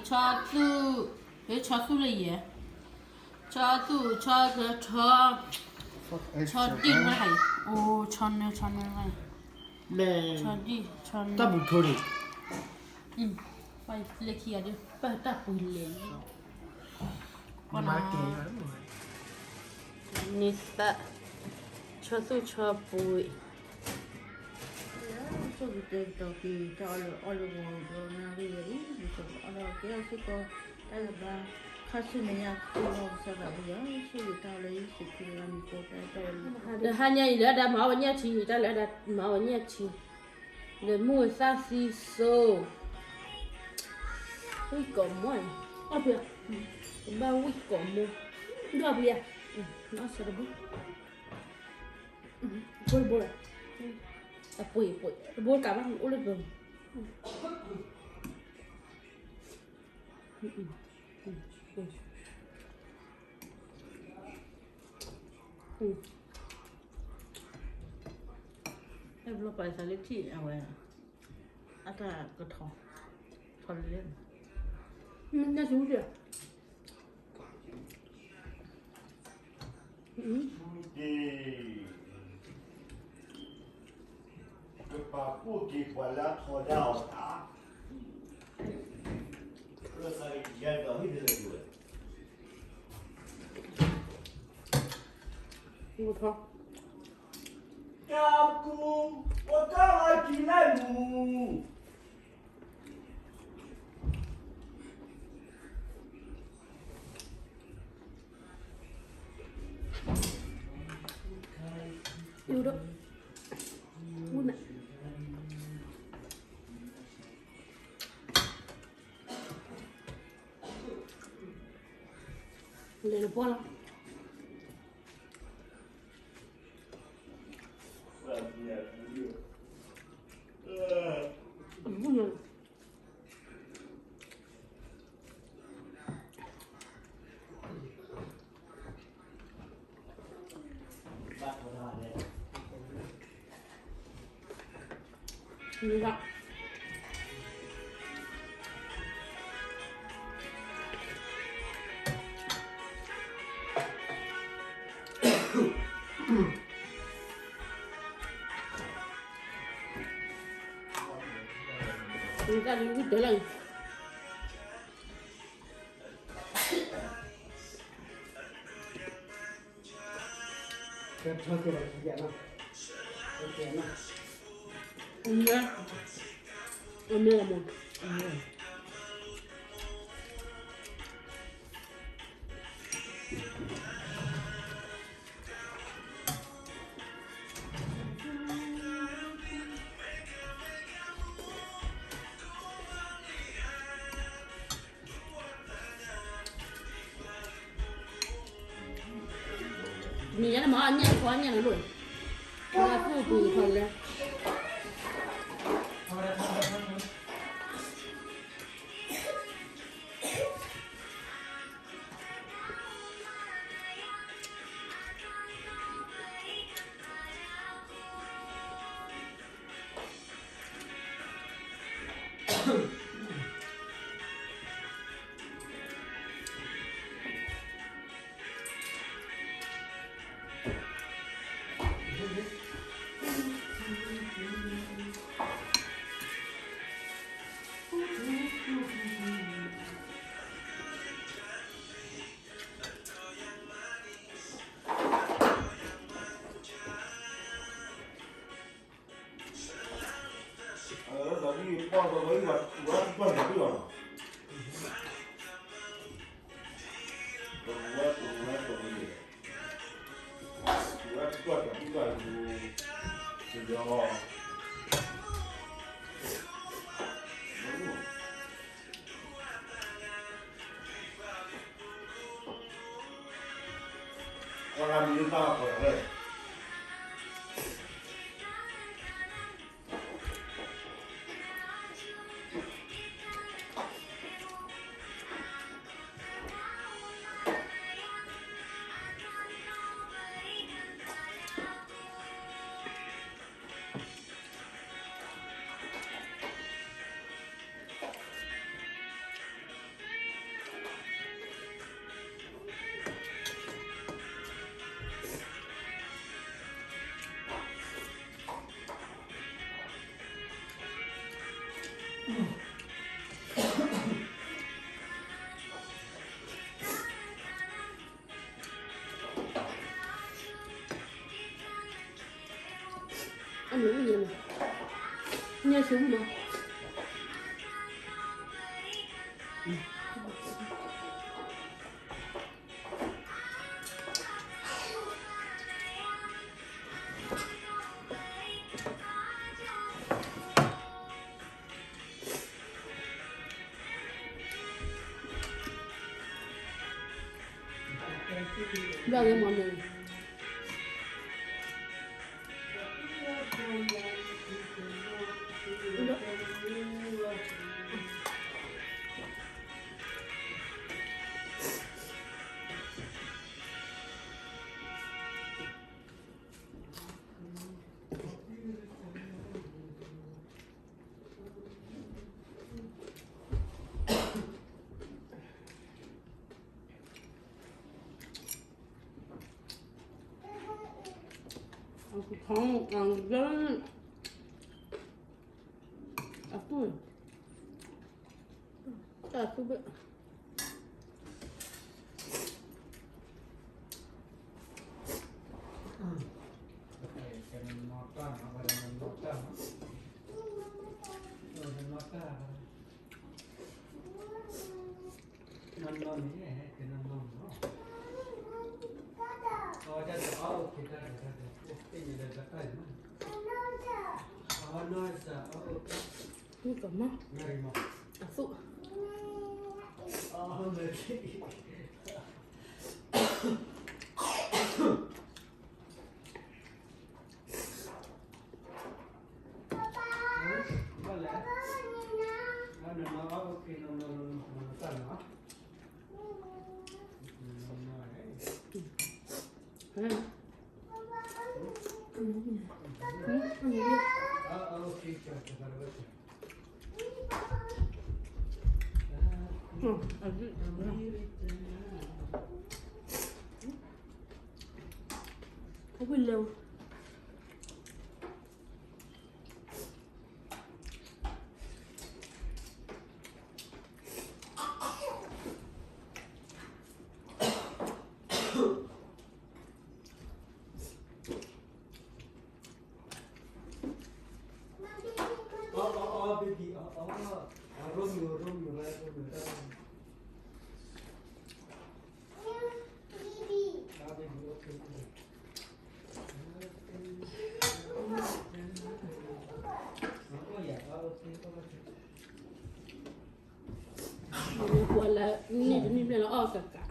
ဆီသူၣ်, ဟဲဆီသူၣ်လၢယဲ, ဆီသူၣ်, ဆီကထီ, ဆီဒံၣ်မ့ၢ်ဟဲ, အိၣ် ဆီနၢ ဆီနၢမ့ၢ်, ဆီဒံၣ် ဆီနၢ, တၢ်ပူၤခိၣ်န့ၣ်, လၢခံဂၤဒ် ပၢ်တၢ်ပူၤလဲၣ်, ပှၤနၤ န့ၣ်သး, ဆီသူၣ်ဆီပူၤ, ဆိၣ်ဂ့ၤတဲကတီၤက့ၤ တၢ်အီၣ်လၢအီၣ်လၢဂီၤဒီးနၣ်ရံၣ်ဝဲအံၤ ယဆိကမိၣ်အီၣ်လၢကဲအီၣ်စ့ၢ်ကီး တၢ်လၢဘါ ခါဆူမဲာ်ညါကအိၣ်လီၤကစၢ်သးပူၤယွၤ ဆိၣ်ဂ့ၤတၢ်အီၣ်လၢယ့ၣ်ၡူးခရံာ်အမံၤဃိတၢ်တၢ်လၢ တဟါညါအံၤလၢအဒၣ်မၤအီၣ်ဝဲညၣ်ထံ တၢ်လၢအဒၣ်မၤအီၣ်ဝဲညၣ်ထံ လၢမုၢ်သၣ်သံစိ ဝံၣ်ကိးမီၢ်, အီၣ်ဖဲ, ကဘၣ်ဝံၣ်ကိးမီၢ်, ဒွၣ်ဖဲ, အီၣ်ဆၢတဘိ, ဘိတဘိလီၤ, အပှ့ၤပှ့ၤ တဘိကးဘၣ်အိၣ်လၢပှၤ အဲၣ်ဘျီပာ်သးလၢထံၣ်အဝဲ, အတၢ်ကထီ, ထီလၢလဲၣ်, ညၣ်ဆူၣ်, ကပာ်ဖှိၣ်က့ၤပှၤလၢအထီဒါအီၤတၢ်, လၢသးကယၤဒီးဟံၣ်တလၢာ်ဝဲ, ကၢ်ကူ, ပကၢ်ဝဲကံလၢမူ ယူၤဒိၣ်, မုၢ်နၤ, လဲၤလၢပှၢ်လီၤ, မုၢ်နၤ တၢ်လၢဝံၣ်တၢ်လၢ ကဲထီၣ်ကဲလီၤ ကဲနီၤ, ကဲနီၤ, အမဲ, အမဲလီၤမး, အမဲ. Mì nó mỏ nhẹ khó nhẹ nó lụi. Nó là củ củ thôi đấy. အမ့ၢ်ဝံၣ်ညါန့ၣ်, ညါဆူမး. ဘၣ်ဂ့ၤမးန့ၣ်. အကထီ, အကထီ, အသူၣ်, တၢ်သူၣ်ဘၣ်. မ့ၢ်ကမၣ်, အသူၣ်, အဝံၣ်လၢ ပှၤလၢနံၣ်တနံၣ်ဘျဲၣ်လၢအီၣ်ကက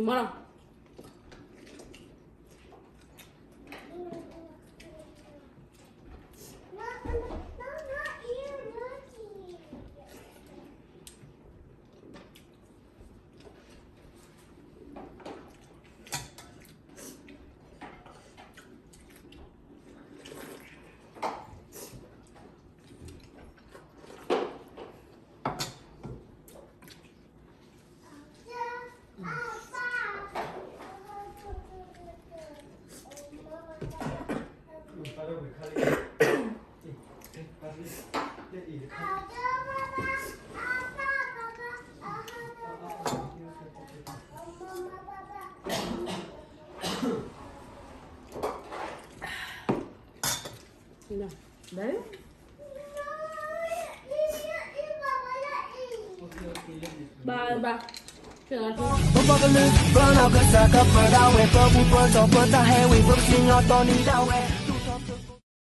း မၤလီၤ. ဘၣ်ဘၣ်, ပပှၤကလုာ် ပနီၢ်ကစၢ်ကပၢၤဒၣ်ဝဲ ပပူၤပတီၢ်ပတၢ်ဟဲဝံၤ ပကစံၣ်ညီၣ်တီနံၤဒၣ်ဝဲ